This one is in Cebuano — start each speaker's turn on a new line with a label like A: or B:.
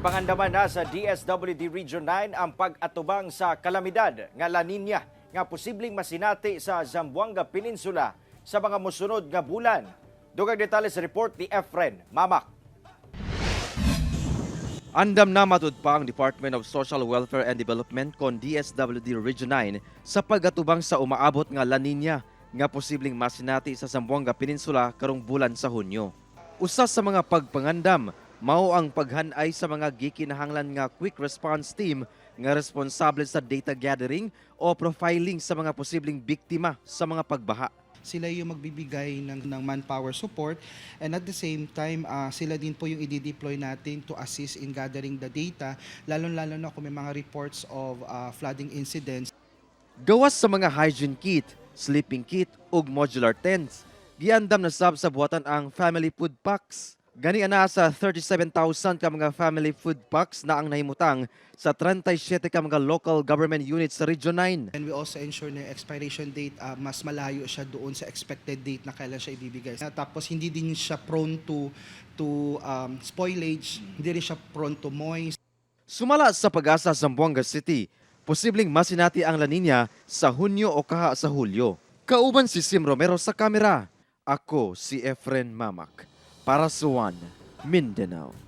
A: Gipangandaman na sa DSWD Region 9 ang pag-atubang sa kalamidad nga La Nina nga posibleng masinati sa Zamboanga Peninsula sa mga mosunod nga bulan. Dugang detalye sa report ni Efren Mamak.
B: Andam na matud pa ang Department of Social Welfare and Development kon DSWD Region 9 sa pag-atubang sa umaabot nga La Nina nga posibleng masinati sa Zamboanga Peninsula karong bulan sa Hunyo. Usa sa mga pagpangandam mao ang paghanay sa mga gikinahanglan nga quick response team nga responsable sa data gathering o profiling sa mga posibleng biktima sa mga pagbaha.
C: Sila yung magbibigay ng manpower support and at the same time, sila din po yung i-deploy natin to assist in gathering the data, lalo-lalo na kung may mga reports of flooding incidents.
B: Gawas sa mga hygiene kit, sleeping kit ug modular tents, giandam na sab sa buhatan ang family food packs. Gani ana sa 37,000 ka mga family food packs na ang nahimutang sa 37 ka mga local government units sa Region 9.
C: And we also ensure na yung expiration date, mas malayo siya doon sa expected date na kailan siya ibibigay. Tapos hindi din siya prone to spoilage, hindi rin siya prone to moist.
B: Sumala sa PAGASA, Zamboanga City, posibleng masinati ang La Nina sa Hunyo o kaha sa Hulyo. Kauban si Sim Romero sa kamera. Ako si Efren Mamak. Para sa One, Mindanao.